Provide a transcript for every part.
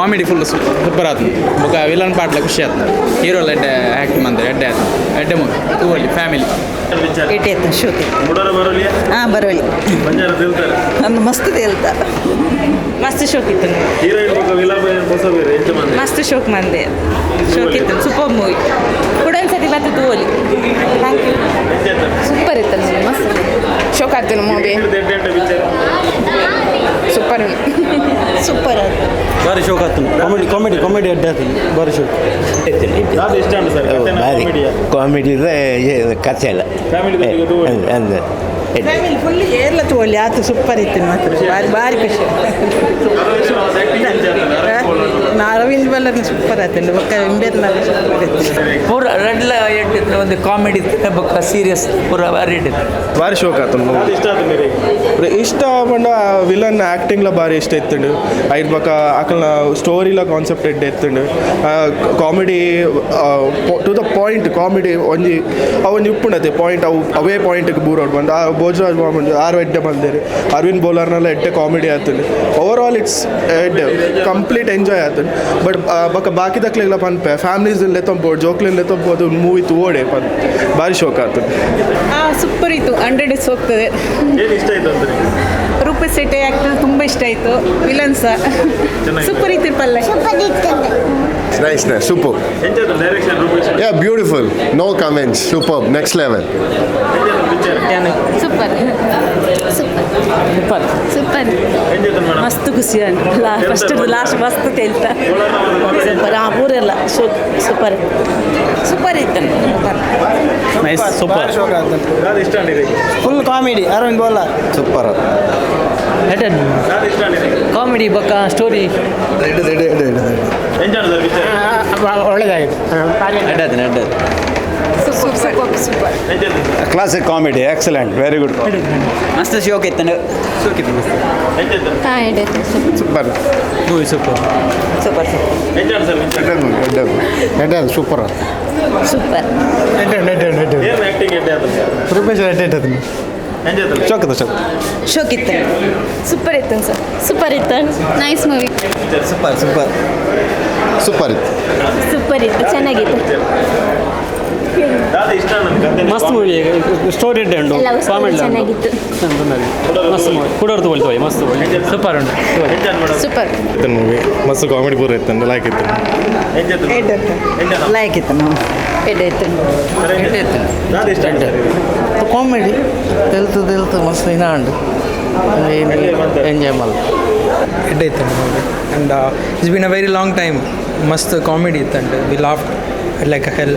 Comedy full super ಆತು. ಬೊಕ villain ಪಾಟ್ಲ ಖುಷಿ ಆತು. ಹೀರೋ ಎಡ್ಡೆ ಆ್ಯಕ್ಟ್ ಮಂದೆ, ಎಡ್ಡೆ ಆತು, ಎಡ್ಡೆ ಮೂವಿ. ತೂವೊಲಿ ಫ್ಯಾಮಿಲಿ. ವಿಚಾರ. ಇಟ್ಟೆ ಶೋಕ್. ಮುಡೋರ ಬರೋಲಿಯ? ಹಾಂ, ಬರೋಲಿ. ಬಂಜಾರ ತಿಳ್ತಾರೆ. ಅಂದು ಮಸ್ತ್ ತೇಲ್ತ. ಮಸ್ತ್ ಶೋಕ್ ಇತ್ತು. ಹೀರೋಯಿನ್ ಬೊಕ ವಿಲನ್ ಹೊಸ ಬೇರೆ ಎಂಚ ಮಂದಿ? ಮಸ್ತ್ ಶೋಕ್ ಮಂದೆ, ಶೋಕ್ ಇತ್ತು. Super movie. ಕೂಡ ಒಂದ್ಸತಿ ಮತ್ತೆ ತೂವೊಲಿ. Thank you. ಎಂಚ ಇತ್ತು? ಸೂಪರ್ ಇತ್ತು, ಮಸ್ತ್ ಶೋಕ್ ಆಗ್ತದೆ ಮೂವಿ. ಎಡ್ಡೆ ಎಡ್ಡೆ ಪಿಕ್ಚರ್. ಸೂಪರ್. ಸೂಪರ್ ಆಯ್ತು. ಭಾರಿ ಶೋಕ್ ಆಗ್ತದೆ. ಕಾಮಿಡಿ, ಕಾಮಿಡಿ, ಕಾಮಿಡಿ ಅಡ್ಡ ಆಗ್ತದೆ. ಭಾರಿ ಶೋಕ್. ಯಾವ್ದು ಇಷ್ಟ ಉಂಟು ಸರ್, ಕಥೆನಾ? ಭಾರಿ. ಕಾಮಿಡಿಯಾ? ಕಾಮಿಡಿ ಕಥೆ ಎಲ್ಲ. ಫ್ಯಾಮಿಲಿ ಜೊತೆಗೆ ತೂವೊಲಿ. ಅಂದ್ರೆ ಫ್ಯಾಮಿಲಿ ಫುಲ್ ಏರ್ಲ ತೋಲಿ ಆತು. ಸೂಪರ್ ಇತ್ತು ಮಾತ್ರ. ಭಾರಿ ಭಾರಿ ಖುಷಿ. ಆಕ್ಟಿಂಗ್ ಎಂಚ ಆತಂಡ್? ಅರವಿಂದ್ ಬಲ್ಲರ್ನ ಸೂಪರ್ ಆಯ್ತು. ಬೊಕ್ಕ ಇಂಬೇರ್ನಲ್ಲ ಸೂಪರ್ ಇತ್ತು. ಪೂರ ರಡ್ಲ ಎಡ್ಡಿತ್ತು. ಒಂದು ಕಾಮಿಡಿ ಇತ್ತು, ಬೊಕ್ಕ ಸೀರಿಯಸ್, ಪೂರ ಭಾರಿ ಇಟ್ಟಿತ್ತು. ಭಾರಿ ಶೋಕ್ ಆತು. ಯಾವ್ದು ಇಷ್ಟ ಆತು ಮೇರೆ? ಇಷ್ಟ ಪಂಡ ವಿಲನ್ ಆ್ಯಕ್ಟಿಂಗ್ಲ ಭಾರಿ ಇಷ್ಟ ಇತ್ತುಂಡು. ಐದು ಬೊಕ ಅಕಲ್ನ ಸ್ಟೋರಿಲ ಕಾನ್ಸೆಪ್ಟ್ ಎಡ್ಡೆ ಇತ್ತುಂಡು. Comedy, to the point comedy. ಒಂಜಿ ಅವೊಂಜಿ ಉಪ್ಪುಂಡತೆ ಪಾಯಿಂಟ್, ಅವು ಅವೇ ಪಾಯಿಂಟ್ಗೆ ಬೂರೋಡ್ ಬಂದು. ಆ ಭೋಜರಾಜ್ ಬಾಬು ಆರು ಎಡ್ಡೆ ಬಂದೇರು. ಅರವಿಂದ್ ಬೋಲಾರ್ನೆಲ್ಲ ಎಡ್ಡೆ ಕಾಮಿಡಿ ಆತುಂಡು. ಓವರ್ ಆಲ್ it's ಎಡ್ಡೆ, ಕಂಪ್ಲೀಟ್ ಎಂಜಾಯ್ ಆತುಂಡು. ಬಟ್ ಬೊಕ ಬಾಕಿದಕ್ಲೆಗ್ಲ ಪನ್ಪೆ, ಫ್ಯಾಮಿಲೀಸ್ ಲೆತ್ತೊಂಬೋದು, ಜೋಕ್ಲೆನ್ ಲೆತ್ತೊಂಬೋದು, ಮೂವಿ ತೂವೊಡೆ ಪನ್. ಭಾರಿ ಶೋಕ್ ಆತುಂಡು. ಹಾಂ, ಸೂಪರ್ ಇತ್ತು. 100 ಡೇಸ್ ಹೋಗ್ತದೆ. ಏನು ಇಷ್ಟ ಆಯ್ತು ಅಂತ ನಿಮ್ಗೆ? ರೂಪೇಶ್ ಶೆಟ್ಟಿ ಆ್ಯಕ್ಟರ್ ತುಂಬ ಇಷ್ಟ ಆಯಿತು. ವಿಲನ್ ಸಹ ಸೂಪರ್ ಇತ್ತು ಪಲ್ಲ. Nice, nice, super. ಎಂಚ ಆತು direction Rupesh? Yeah, beautiful. No comments. Superb. Next level. ಎಂಚ ಆತು ಪಿಕ್ಚರ್? Super, super, super. ಎಂಚ ಆತು ಮೇಡಮ್? ಮಸ್ತ್ ಖುಷಿ. ಫಸ್ಟ್ ಲಾಸ್ಟ್ ಮಸ್ತ್ ತೇಲ್ತ. ಸೂಪರ್. ಆ ಊರೆಲ್ಲ ಸೂಪರ್, ಸೂಪರ್ ಇತ್ತು. Nice, super. ಯಾವ್ದು ಇಷ್ಟ ಉಂಟು ಇದಕ್ಕೆ? Full comedy, Arvind Bolar. Super. ಯಾವ್ದು ಇಷ್ಟ ಉಂಟು ಇದಕ್ಕೆ? ಕಾಮಿಡಿ ಬೊಕ್ಕ ಸ್ಟೋರಿ. ಎಂಚ ಉಂಟು ಸರ್ ಪಿಕ್ಚರ್? ಒಳ್ಳೆದಾಗಿದೆ. ಎಡ್ಡೆ ಆಯ್ತು, ಎಡ್ಡೆ. Super, super, super. ಎಂಚ ಆತು? Classic comedy, excellent, very good. ಮಸ್ತ್ ಶೋಕ್ ಇತ್ತು, ಶೋಕ್ ಇತ್ತು ಮಸ್ತ್. ಎಂಚ ಆತು? ಹಾಂ, ಎಡ್ಡೆ. Super. Movie super. Super. ಎಂಚ ಉಂಟು ಸರ್ ಪಿಕ್ಚರ್? ಸೂಪರ್. ಸೂಪರ್. ಏನು ಆಕ್ಟಿಂಗ್ ಎಡ್ಡೆ ಆತು? ರೂಪೇಶ್ ಎಡ್ಡೆ ಇಟ್ಟದ್ದು. ಎಂಚ ಆತು? ಶೋಕ್ ಶೋಕ್. ಶೋಕ್ ಇತ್ತು. ಸೂಪರ್ ಇತ್ತು ಸರ್, ಸೂಪರ್ ಇತ್ತು. Nice movie. Super, super. Super ಇತ್ತು. ಸೂಪರ್ ಇತ್ತು, ಚೆನ್ನಾಗಿತ್ತು. ಯಾವ್ದು ಇಷ್ಟ ಉಂಟು ಕಥೆ? ಮಸ್ತ್ ಮೂವಿ, ಸ್ಟೋರಿ ಎಡ್ಡೆ ಉಂಟು. ಲವ್ ಸ್ಟೋರಿ ಕಾಮಿಡಿ ಚೆನ್ನಾಗಿತ್ತು. ಮಸ್ತ್ ಮೂವಿ. ಕೂಡೋರ್ದು ಬೊಲ್ತೋಯ್ ಮಸ್ತ್, ಸೂಪರ್ ಉಂಟು. ಎಂಚ ಆತು ಮೇಡಮ್? ಸೂಪರ್. ಮೂವಿ ಮಸ್ತ್ ಕಾಮಿಡಿ ಪೂರ ಇತ್ತು, ಲೈಕ್ ಇತ್ತು. ಎಂಚ ಆತು? ಎಡ್ಡೆ. ಎಂಚ ಆತು? ಲೈಕ್ ಇತ್ತು ನಾವು. ಎಡ್ಡೆ ಇತ್ತು. ಸರ್, ಎಂಚ ಆತು? ಯಾವ್ದು ಇಷ್ಟ ಉಂಟು ಸರ್ ಇದು? ಕಾಮಿಡಿ ತೆಲ್ತು ತೆಲ್ತು ಮಸ್ತ್ ಇನ್ನ ಉಂಟು. ಎಂಜಾಯ್ ಮಲ್. ಎಡ್ಡೆ ಇತ್ತು movie, and it's been a very long time. ಮಸ್ತ್ comedy ಇತ್ತಂಟು. We laughed like a hell,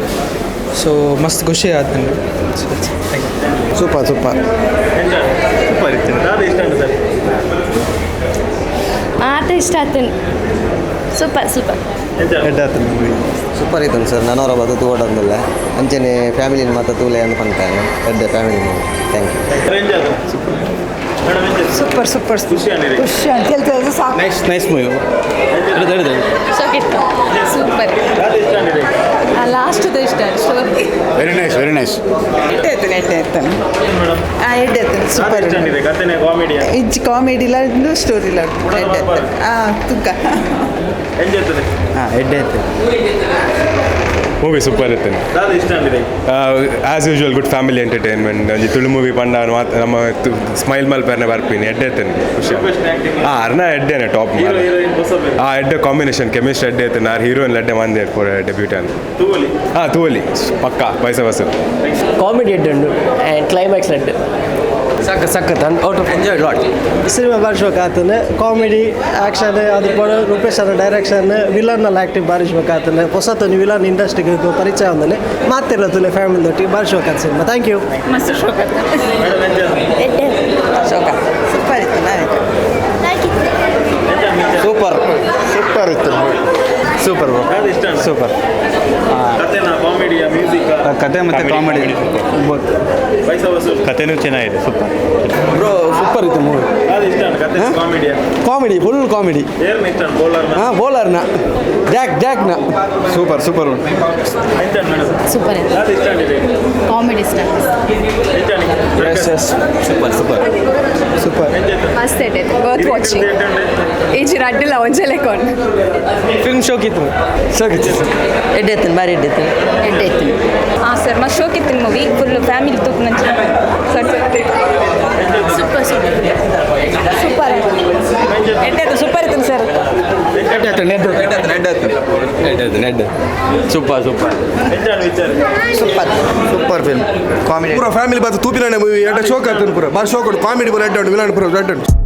so ಮಸ್ತ್ ಖುಷಿ ಆತಂಡು. Thank you. Super, super. ಎಂಚ ಆತು? ಸೂಪರ್ ಇತ್ತು. ಯಾವ್ದು ಇಷ್ಟ ಉಂಟು ಸರ್? ಆತ ಇಷ್ಟ ಆಯ್ತು. Super, super. ಎಂಚ ಆತು? ಎಡ್ಡೆ ಆಯ್ತು ಮೂವಿ. ಸೂಪರ್ ಇತ್ತು ಸರ್. ನನವರ ಬದು ತೂವಡಂದಿಲ್ಲ ಅಂಚನೆ ಫ್ಯಾಮಿಲಿನ ಮಾತ್ರ ತೂಲೆ ಅಂತ ಪಂತಾನೆ. ಎಡ್ಡೆ family movie. Thank you. Sir, ಎಂಚ ಆತು? ಮೇಡಮ್, ಎಂಚ ಆತು? Super, super. ಖುಷಿ ಆಂಡ್ ಖುಷಿ ಅಂತ ಹೇಳ್ತದೆ, ಸಾಕು. Nice, nice movie. ಶೋಕ್ ಇತ್ತು, ಸೂಪರ್. ಯಾವ್ದು ಇಷ್ಟ ಉಂಟು ಇದಕ್ಕೆ? ಲಾಸ್ಟ್ ಇಷ್ಟ story. Very nice, very nice. ಎಡ್ಡೆ ಇತ್ತು, ಎಡ್ಡೆ ಇತ್ತು. ಮೇಡಮ್? ಹಾಂ, ಎಡ್ಡೆ ಇತ್ತು. ಯಾವ್ದು ಸೂಪರ್. ಇಷ್ಟ ಉಂಟು ಇದೆ, ಕಥೆನೇ, ಕಾಮಿಡಿಯಾ? ಇಜ್ಜಿ, ಕಾಮಿಡಿ ಇಲ್ಲ, ಸ್ಟೋರಿ ಇಲ್ಲ, ಎಡ್ಡೆ ಇತ್ತು. ಹಾಂ, ತುಕ್ಕ. ಎಂಚ ಆತದೆ? ಹಾಂ, ಎಡ್ಡೆ ಆಯ್ತು. ಮೂವಿ ಸೂಪರ್ ಇತ್ತು. ಯಾವ್ದು ಇಷ್ಟ ಉಂಟು ಇದೆ? As usual, good family entertainment. ಒಂಜಿ ತುಳು ಮೂವಿ ಪಂಡ ನಮ್ಮ ಸ್ಮೈಲ್ ಮಲ್ಪೆರ್ನೆ ಬರ್ಪಿನಿ. ಎಡ್ಡೆ ಇತ್ತೇನೆ, ಖುಷಿ. ರೂಪೇಶ್ ಆಕ್ಟಿಂಗ್? ಹಾಂ, ಅರ್ನ ಎಡ್ಡೆನೆ, ಟಾಪ್. ಹೀರೋ ಹೀರೋಯಿನ್ ಹೊಸ ಬೇರೆ. ಆ ಎಡ್ಡೆ ಕಾಂಬಿನೇಷನ್, ಕೆಮಿಸ್ಟ್ರಿ ಎಡ್ಡೆ ಇತ್ತು. ನಾರು ಹೀರೋಯಿನ್ ಎಡ್ಡೆ ಮಂದೆ ಫಾರ್ ಡೆಬ್ಯೂಟ್ ಅಂತ. ತೂವಲಿ. ಹಾಂ, ತೂವಲಿ ಪಕ್ಕ, ಪೈಸೆ ವಸೂಲ್. ಕಾಮಿಡಿ ಎಡ್ಡೆ ಉಂಟು ಆ್ಯಂಡ್ ಕ್ಲೈಮ್ಯಾಕ್ಸ್ ಎಡ್ಡೆ. ಸಕ್ಕ ಸಕ್ಕತ್, out of enjoy lot. Cinema ಭಾರಿ ಶೋಕ್ ಆತನೆ. ಕಾಮಿಡಿ, ಆ್ಯಕ್ಷನ್, ಅದು ಪಡ ರೂಪೇಶ್ ಅವರ ಡೈರೆಕ್ಷನ್, ವಿಲನ್ ಅಲ್ಲಿ ಆ್ಯಕ್ಟಿಂಗ್ ಭಾರಿ ಶೋಕ್ ಆತನೆ. ಹೊಸತೊಂದು ವಿಲನ್ ಇಂಡಸ್ಟ್ರಿಗೆ ಪರಿಚಯ ಒಂದನೆ ಮಾತಿರೋದಿಲ್ಲ. ಫ್ಯಾಮಿಲಿ ಒಟ್ಟಿಗೆ ಭಾರಿ ಶೋಕ್ ಆತ ಸಿನಿಮಾ. Thank you. ಮಸ್ತ್ ಶೋಕ್ ಆಯ್ತು. ಮೇಡಮ್, ಎಂಚ ಆತು? ಎಡ್ಡೆ. ಶೋಕ ಸೂಪರ್ ಇತ್ತು, ನಾನು. ಲೈಕ್ ಇತ್ತು. ಎಂಚ ಆತು picture? Super. Super ಇತ್ತು. ಸೂಪರ್. ಯಾವ್ದು ಇಷ್ಟ ಉಂಟು? ಸೂಪರ್. ಕಥೆನಾ, ಕಾಮಿಡಿಯಾ, ಮ್ಯೂಸಿಕ್? ಕತೆ ಮತ್ತು ಕಾಮಿಡಿ. ಪೈಸಾ ವಸೂಲ್. ಕಥೆನೂ ಚೆನ್ನಾಗಿದೆ, ಸೂಪರ್. ಬ್ರೋ, ಸೂಪರ್ ಇತ್ತು ಮೂವಿ. ಯಾವ್ದು ಇಷ್ಟ ಉಂಟು, ಕತೆ, ಕಾಮಿಡಿಯಾ? Comedy, full comedy. ಏನು ಇಷ್ಟ ಉಂಟು, ಬೌಲರ್ನ? ಹಾಂ, ಬೌಲರ್ನ. ಜಾಕ್ ಜಾಕ್ನ. ಸೂಪರ್ ಸೂಪರ್ ಉಂಟು. ಎಂಚ ಮೇಡಮ್? ಸೂಪರ್. ದಾದ ಇಷ್ಟ ಆಂಡ್? ಕಾಮಿಡಿ ಇಷ್ಟ. ಎಂಚ? Yes yes, super super super. ಮಸ್ತ್ ಇತ್ತು, ವರ್ತ್ ವಾಚಿಂಗ್. ಏಜ್ ರಡ್ಡಿಲ್ಲ ಒಂಜೆ ಲೆಕ್ಕೊಂಡು. ಫಿಲ್ಮ್ ಶೋಕ್ ಇತ್ತು. ಎಡ್ಡೆ ಇತ್ತು, ಭಾರಿ ಎಡ್ಡೆ ಇತ್ತು. ಎಡ್ಡೆ ಇತ್ತು. ಹಾಂ ಸರ್, ಮಸ್ತ್ ಶೋಕ್ ಇತ್ತು ಮೂವಿ. ಫುಲ್ ಫ್ಯಾಮಿಲಿ ತೂಪುನಂಚ. Sir, super super super. ಎಡ್ಡೆ ಇತ್ತು, ಸೂಪರ್ ಇತ್ತು ಸರ್. Super super. ಎಂಚ ವಿಚಾರ? ಸೂಪರ್. Super film, comedy. ಪೂರ ಫ್ಯಾಮಿಲಿ ಬತ್ತು ತೂಪಿನ ಮೂವಿ. ಎಡ್ಡೆ ಶೋಕ್ ಆಗ್ತದೆ ಪೂರ. ಭಾರಿ ಶೋಕ್ ಉಂಟು. ಕಾಮಿಡಿ ಪೂರ ಎಡ್ಡೆ ಉಂಟು. ವಿಲನ್ ಪೂರ ಎಡ್ಡೆ ಉಂಟು.